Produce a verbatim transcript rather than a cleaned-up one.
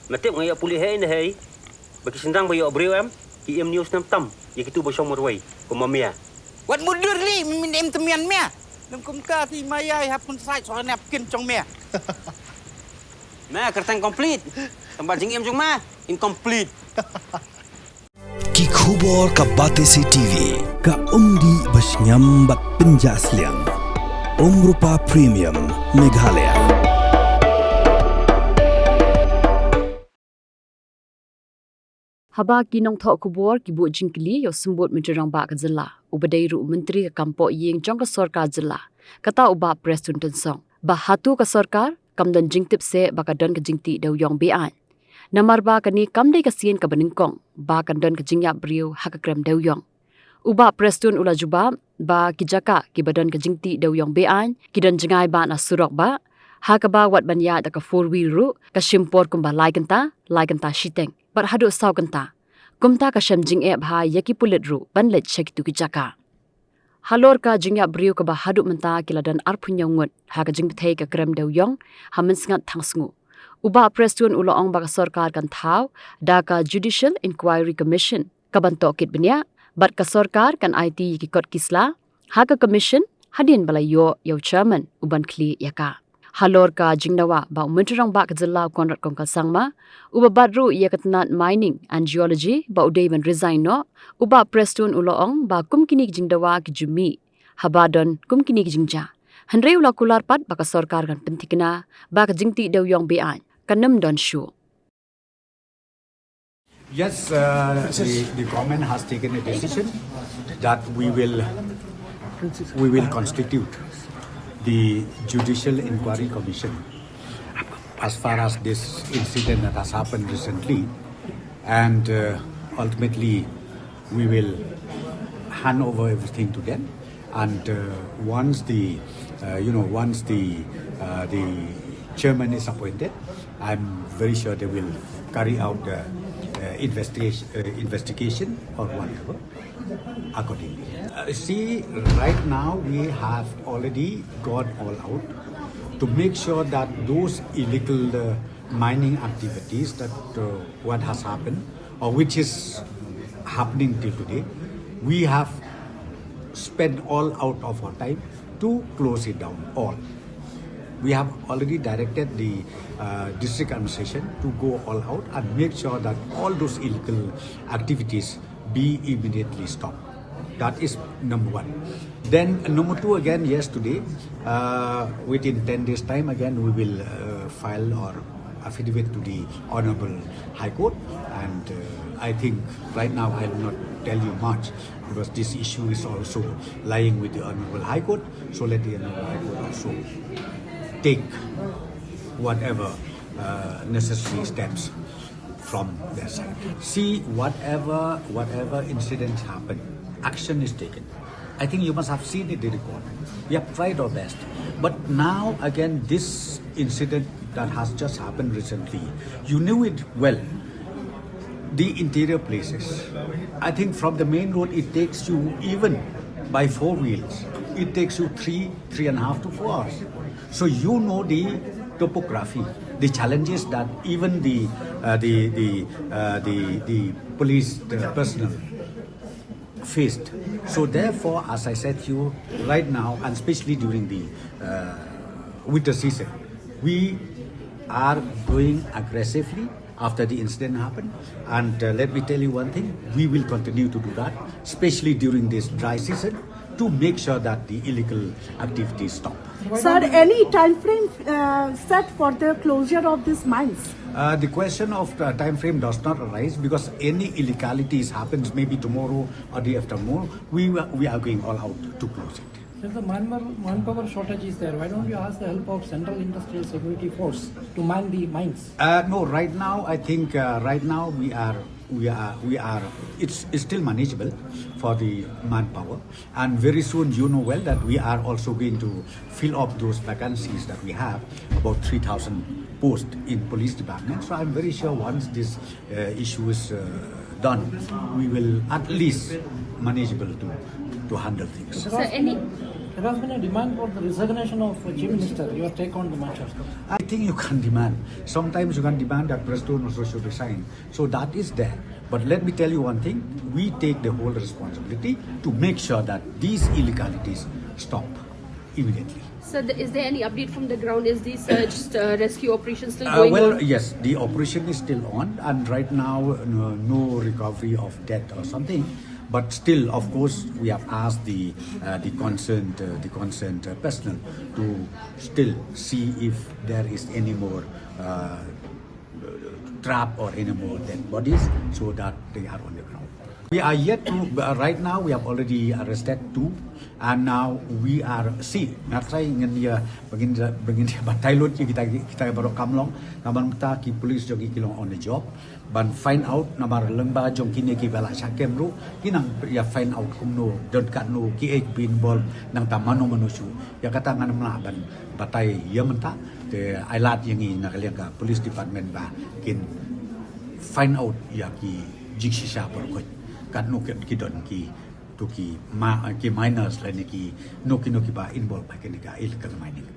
Me tip nga ïoh pule hei ne hei. Ba ki shynrang ba ïoh briew em, ki im news nam tam ïa kitu ba shong marwei kum ma mia. Wat mudur li, min im temian mia. Nang kumta ti maya hap kun sai soal ne kin chong mia. Me kerteng complete. Tempat jing im jong me incomplete. Ki khubor ka Batesi T V. Ka umdih ba sngem bad pynjah sliang. Umrupa Premium Meghalaya. Haba ki nongthoh khubor ki buh jingkylli ïa u Symbud Myntri Rangbah ka jylla, uba dei ruh u Myntri ka kam pohïing jong ka sorkar jylla, kata u Bah Prestone Tynsong, ba hato ka sorkar kam don jingtip seh ba ka don ka jingtih dewïong beaiñ. Namar ba kane kam dei ka sien kaba nyngkong ba kan don ka jingïap briew ha ka krem dewïong. U Bah Prestone u la jubab ba ki jaka kiba don ka jingtih dewïong beaiñ ki don jngai ba na surok ba, ha kaba wat ban ïaid da ka four wheel ruh ka shim por kumba lai kynta, lai kynta shiteng bad haduh saw kynta. Kumta ka shem jingeh bha ïa ki pulit ruh ban leit sha kitu ki jaka. Halor ka jingïap briew kaba haduh mynta ki la don arphew hynñiew ngut ha ka jingbthei ka krem dewïong ha Mynsngat Thangsngew. U Bah Prestone u la ong ba ka sorkar kan thaw da ka Judicial Inquiry Commission kaban tohkit bniah bad ka sorkar kan aiti ïa ki kot ki sla ha ka commission hadien ba la ïoh ïa u chairman u ban khlieh ïa ka. Halor ka jingdawa ba u Myntri Rangbah ka jylla u Conrad Kongkal Sangma, uba bat ruh ïa ka tnat Mining and Geology ba u dei ban resign noh, u Bah Prestone u la ong ba kum kine ki jingdawa ki ju mih haba don kum kine ki jingjia. Hynrei u la kular pat ba ka sorkar kan pynthikna ba ka jingtih dewïong beaiñ kan ym don shuh. Yes, uh, the, the government has taken a decision that we will, we will constitute the Judicial Inquiry Commission as far as this incident that has happened recently, and, uh, ultimately we will hand over everything to them. And, uh, once the, uh, you know, once the, uh, the chairman is appointed, I'm very sure they will carry out the, uh, investigation, uh, investigation or whatever accordingly. Uh, see, right now we have already gone all out to make sure that those illegal, uh, mining activities that, uh, what has happened or which is happening till today, we have spent all out of our time to close it down, all. We have already directed the, uh, district administration to go all out and make sure that all those illegal activities be immediately stopped. That is number one. Then number two again, yes, today, uh, within ten days' time again, we will, uh, file our affidavit to the Honorable High Court, and, uh, I think right now I will not tell you much because this issue is also lying with the Honorable High Court. So let the Honorable High Court also take whatever, uh, necessary steps from their side. See, whatever, whatever incidents happen, action is taken. I think you must have seen it, the record. We have tried our best. But now, again, this incident that has just happened recently, you knew it well. The interior places. I think from the main road, it takes you, even by four wheels, it takes you three, three and a half to four hours. So you know the topography, the challenges that even the, uh, the, the, uh, the, the police, the personnel faced. So therefore, as I said to you right now, and especially during the, uh, winter season, we are going aggressively after the incident happened. And, uh, let me tell you one thing, we will continue to do that, especially during this dry season, to make sure that the illegal activities stop. Sir, any time frame, uh, set for the closure of these mines? Uh, the question of, uh, time frame does not arise because any illegalities happens maybe tomorrow or the afternoon. We, were- we are going all out to close it. Sir, the manpower, manpower shortage is there. Why don't you ask the help of Central Industrial Security Force to man the mines? Uh, no, right now I think, uh, right now we are we are we are it's, it's still manageable for the manpower, and very soon you know well that we are also going to fill up those vacancies that we have, about three thousand posts in police department. So I'm very sure once this, uh, issue is, uh, done, we will at least manageable to to handle things. Sir, any There has been a demand for the resignation of the Chief Minister. Your take on the matter? I think you can demand. Sometimes you can demand that Prestone also should resign. So that is there. But let me tell you one thing. We take the whole responsibility to make sure that these illegalities stop immediately. So, th- is there any update from the ground? Is the search uh, rescue operation still Uh, going well, on? Yes, the operation is still on, and right now, no, no recovery of death or something. But still, of course, we have asked the uh, the concerned uh, the concerned uh, personnel to still see if there is any more uh, trap or any more dead bodies, so that they are on the ground. We are yet to uh, right now. We have already arrested two, and now we are see. Ngat sai ngin ïa bangin bangin batai lut ïa kita kita baroh kam long. Namar mynta ki police jong ki ki long on the job ban find out namar lyngba jong kine ki ba la shah kem ruh ki nang ïa find out kumno don katno ki ek bin bol nangta mano mano shu. Ïa kata ngan ym lah ban batai ïa mynta, te ai lad ïa ngi na ka liang ka police department ba kin find out ïa ki jingshisha por kut katno ki don ki to ki ma ki minors lane ki no ki no ki ba involve ha kane ka illegal mining.